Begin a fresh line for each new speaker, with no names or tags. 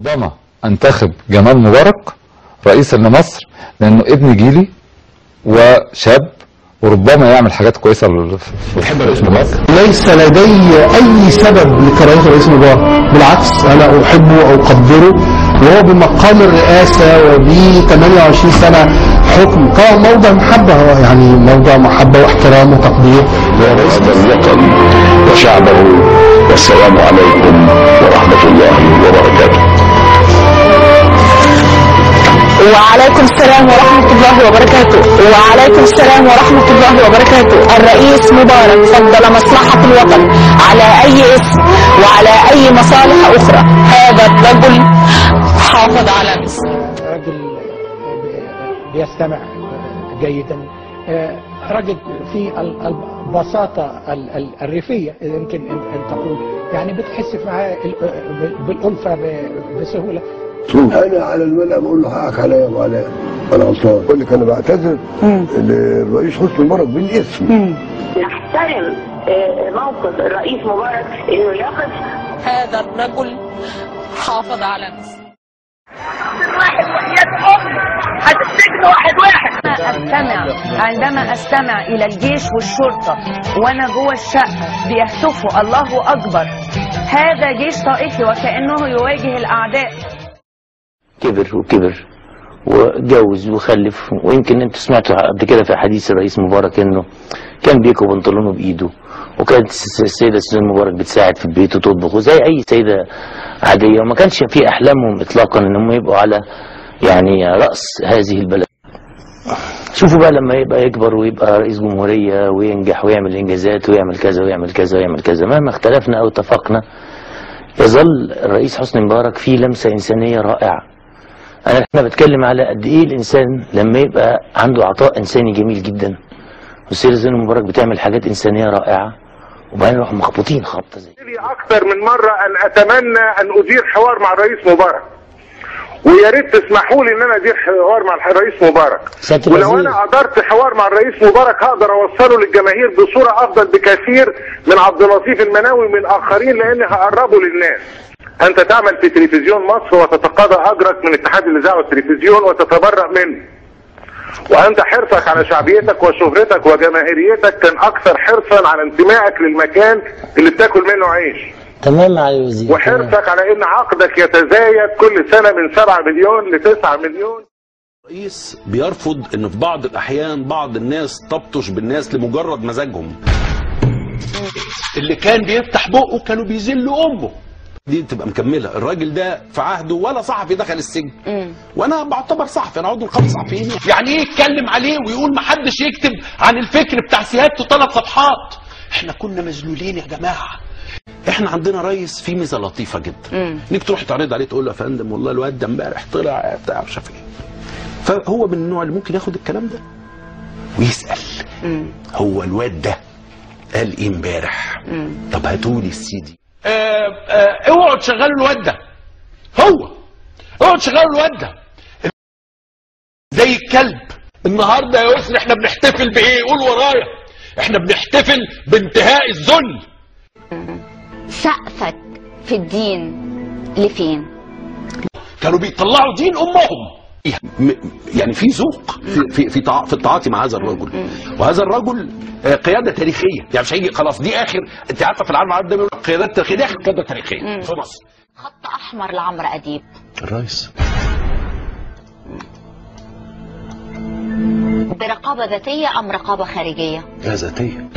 ربما انتخب جمال مبارك رئيسا لمصر لانه ابن جيلي وشاب وربما يعمل حاجات كويسة في مصر.
ليس لدي اي سبب لكراهيه الرئيس مبارك، بالعكس انا احبه واقدره، وهو بمقام الرئاسة وب 28 سنة حكم كان موضع محبة، يعني موضع محبة واحترام وتقدير
لرئيس الوطن وشعبه. والسلام عليكم ورحمة الله وبركاته.
وعليكم السلام ورحمة الله وبركاته. وعليكم السلام ورحمة الله وبركاته. الرئيس مبارك فضل مصلحة الوطن على أي اسم وعلى أي مصالح أخرى. هذا الرجل حافظ على مصر.
رجل بيستمع جيدا، رجل في البساطة الريفية يمكن أن تقول، يعني بتحس معاه بالألفة بسهولة.
انا على الملأ بقول له حقك عليا يا ابو علاء، انا غلطان. بقول لك انا بعتذر للرئيس حسني مبارك بالاسم.
نحترم موقف الرئيس مبارك انه يقف.
هذا الرجل حافظ على مصر.
واحد وحياة امي هتسجن واحد واحد.
عندما استمع الى الجيش والشرطة وانا جوه الشقة بيهتفوا الله اكبر، هذا جيش طائفي وكانه يواجه الاعداء.
كبر وكبر واتجوز وخلف، ويمكن انتوا سمعتوا قبل كده في حديث الرئيس مبارك انه كان بيكوي بنطلونه بايده، وكانت السيدة سوزان مبارك بتساعد في البيت وتطبخ وزي اي سيده عادية، وما كانش في احلامهم اطلاقا انهم يبقوا على يعني راس هذه البلد. شوفوا بقى لما يبقى يكبر ويبقى رئيس جمهورية وينجح ويعمل انجازات ويعمل كذا ويعمل كذا ويعمل كذا، مهما اختلفنا او اتفقنا يظل الرئيس حسني مبارك فيه لمسه انسانيه رائعة. انا بتكلم على قد ايه الانسان لما يبقى عنده عطاء انساني جميل جدا، والسيدة زينب مبارك بتعمل حاجات انسانيه رائعة، وبعدين يروحوا مخبوطين خبطه زي
اكثر من مرة. ان اتمنى ان ادير حوار مع الرئيس مبارك، ويا ريت تسمحوا لي ان انا ادير حوار مع الرئيس مبارك. ولو انا قدرت حوار مع الرئيس مبارك هقدر اوصله للجماهير بصورة افضل بكثير من عبد اللطيف المناوي ومن اخرين، لان هقربه للناس. انت تعمل في تلفزيون مصر وتتقاضى اجرك من اتحاد الاذاعة والتلفزيون وتتبرأ منه، وانت حرصك على شعبيتك وشهرتك وجماهيريتك كان اكثر حرصا على انتمائك للمكان اللي بتاكل منه عيش.
تمام يا وزير.
وحرصك على ان عقدك يتزايد كل سنة من 7 مليون ل 9 مليون.
الرئيس بيرفض ان في بعض الاحيان بعض الناس تبطش بالناس لمجرد مزاجهم.
اللي كان بيفتح بقه كانوا بيذلوا امه.
دي تبقى مكملة. الراجل ده في عهده ولا صحفي دخل السجن، وانا بعتبر صحفي، انا عضو نقابة صحفيين.
يعني ايه يتكلم عليه ويقول ما حدش يكتب عن الفكر بتاع سيادته 3 صفحات؟ احنا كنا مذلولين يا جماعة.
احنا عندنا رئيس فيه ميزة لطيفة جدا، انك تروح تعرض عليه تقول له يا فندم والله الواد ده امبارح طلع بتاع مش عارف ايه، فهو من النوع اللي ممكن ياخد الكلام ده ويسال هو الواد ده قال ايه امبارح؟ طب هاتولي السي دي.
اوعوا تشغلوا الواد ده، هو اوعوا تشغلوا الواد ده زي الكلب. النهارده يا يسري احنا بنحتفل بايه؟ قول ورايا، احنا بنحتفل بانتهاء الذل.
سقفك في الدين لفين؟
كانوا بيطلعوا دين امهم.
يعني في ذوق في في في التعاطي مع هذا الرجل، وهذا الرجل قيادة تاريخية، يعني مش هيجي خلاص دي اخر. انت عارفه في العالم العربي ده بيقولوا قيادات تاريخية، دي اخر قيادة تاريخية في مصر.
خط احمر لعمرو اديب.
الرئيس
برقابه ذاتية ام رقابه خارجية؟
لا، ذاتية.